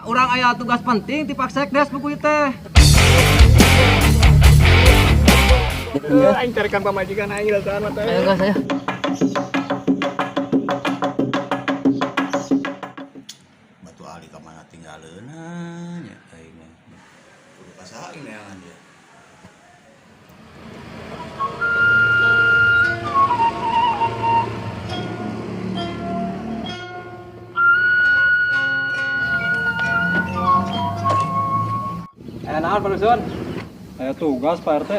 Urang aya tugas penting ti Pak Sekdes buku teh. Aing carikan pamajikan aing dasar mah teh. Ayo gas ayo. Batu Ali ka mana tinggaleuna nya aing mah. Kudu ka saha aing neangan dia. Naon Pak Dusun? Aya tugas Pak RT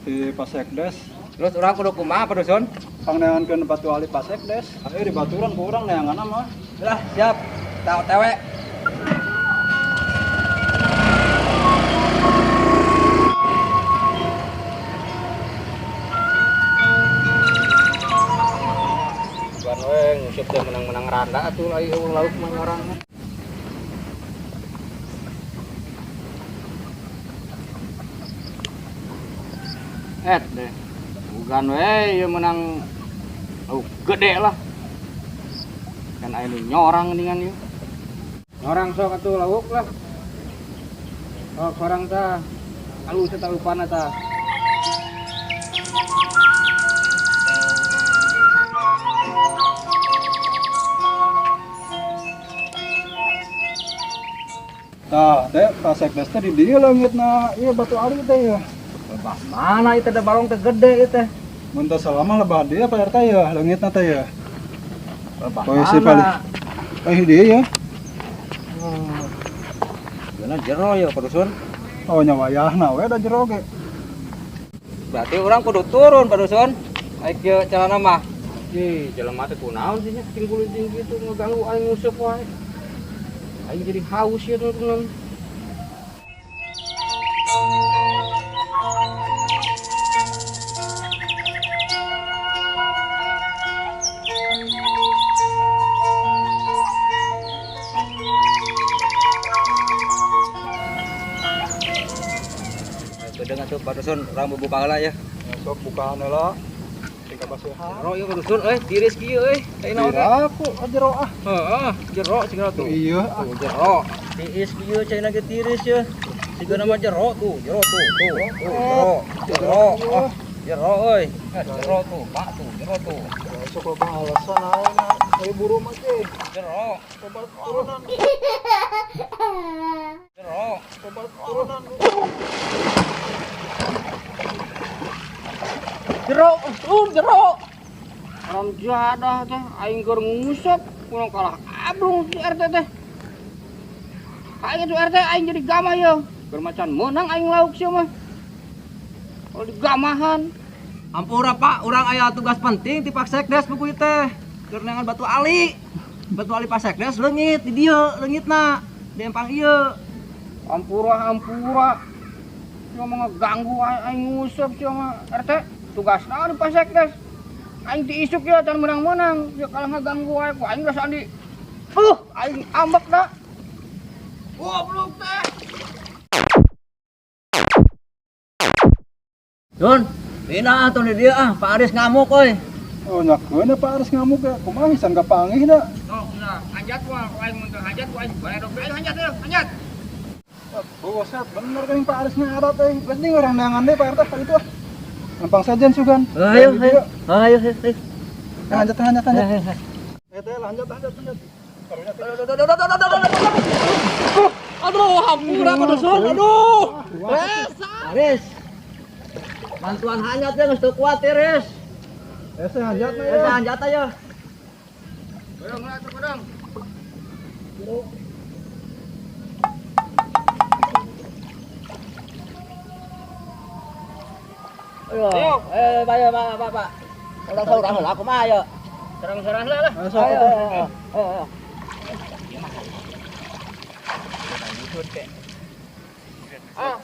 di Pak Sekdes. Terus urang kudu kumaha Pak Dusun? Pangneangankeun batu ali Pak Sekdes. Ayo dibaturan ku urang neangan mah. Lah, siap. Kita OTW. Bukan we nguseup teh menang-menang randa atuh lai eueuh lauk mah orang mah. Et deh. Bukan we ieu menang lauk gede lah. Kan aya nu nyorang dengan ieu. Nyorang sok atuh lauk lah. Sok sorang tah. Alus eta lupana tah. Tah, teh Pak Sekdes teh di dieu leungitna ieu batu ali teh ya. Lebah mana itu teh balong teh gede itu teh. Mun teu salah mah lebah dieu Pak RT ya leungitna teh ya. Lebah Posisi paling. mana? Eh dieu ya. Geuna jero ya Pak Dusun. Oh nya wayahna we da jero ge. Berarti orang kudu turun Pak Dusun. Aik ieu celana mah. Ih, jelema teh kunaon sih nya tingguling gitu ngeganggu aing nguseup wae. Aing jadi haus ya teman-teman. Bedeng atuh Pak Dusun, urang buka heula ya. Sok bukaan heula. Tinggal basuhan. Jero ieu Pak Dusun euy, tiris kieu euy. Teh naon teh? Kira aku jero ah. Heeh, jero segala tuh. Iya ah. Tuh jero. Tiis kieu caina ge tiris ya. Sigana mah jero tuh, jero tuh, tuh, tuh, jero. Jero. Ah, jero euy. Ah, jero tuh, Pak tuh, jero tuh. Sok loba alasan aing. Ayo buru mah teh. Jero. Coba turunan. Jero. Coba turunan. Jero, jero. Haram jadah teh aing keur nguseup, kurang kalah ablung si RT teh. Aing itu RT aing jadi gamah ye. Keur macan meunang aing lauk sia mah. Kalau digamahan. Ampura Pak, urang aya tugas penting ti Pak Sekdes buku teh. Keur neangan batu ali. Batu ali Pak Sekdes leungit di dieu, leungitna. Di empang ieu. Ampura, ampura. Sia mah ngeganggu aing nguseup sia mah RT. Tugas naon di Pak Sekdes? Aing ti isuk ya can menang-menang, ya kalah ngeganggu wae ku aing rasa di. Aing ambek da. Goblok teh. Dun, pindah atuh di dieu ah, Pak Aris ngamuk euy. Oh nyakeun Pak Aris ngamuk ya. Kumaha hisan kapanggih da. Sok nah, hanjat ku aing mun teu hanjat ku aing bae aing hanjat ya, hanjat. Buset, bener kan Pak Aris ngarat euy. Penting orang neangan deh Pak RT kali itu ah. Gampang saja sugan. Ayo, ayo. Ayo, ayo, ayo. Lanjut, lanjut, lanjut. Eh, teh lanjut, lanjut, lanjut. Aduh, hampura Pak Dusun, aduh. Aris. Bantuan hanjat ya geus teu kuat ya, Riz. Eh, saya hanjat mah Eh, ya. hanjat aja. Ayo, mulai tuh kodong. Ayo. Eh, Pak, ya, Pak, Pak, Pak. Urang saurang heula kumaha ya? Serang-serang heula lah. Ayo, sok, Ayo, atuh. ayo, ayo, ayo. Ah.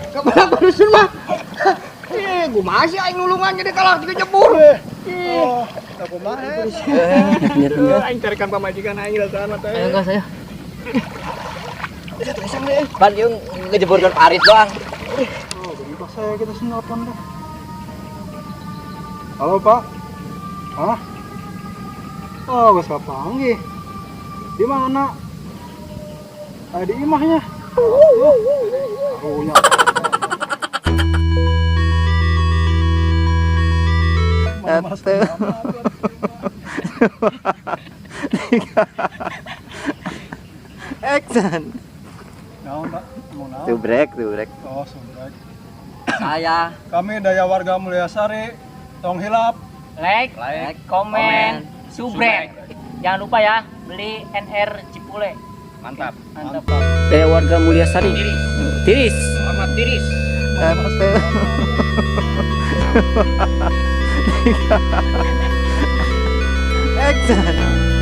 Kabar Pak Dusun mah. Ih, gua masih aing nulungan jadi kalah tiga jebur. Ih. Oh, da kumaha. Ayo Aing carikan pamajikan aing dasar mah teh. gas ayo. Pan ieu ngejeburkeun Pak Aris doang. Saya kita sih nelpon deh. Halo, Pak. Hah? Oh, geus kapanggih. Di mana? Ada di imahnya. Oh, karunya. Satu. Tiga. Action. Naon, Pak? Mau naon? Subrek, subrek. Oh, subrek. Saya Kami Daya Warga Mulyasari, tong hilap. Like, Like, komen, subrek. Jangan lupa ya, beli NR Cipule. Mantap. Mantap. Daya warga Mulyasari. Tiris. Selamat tiris. Satu. Tiga. Action.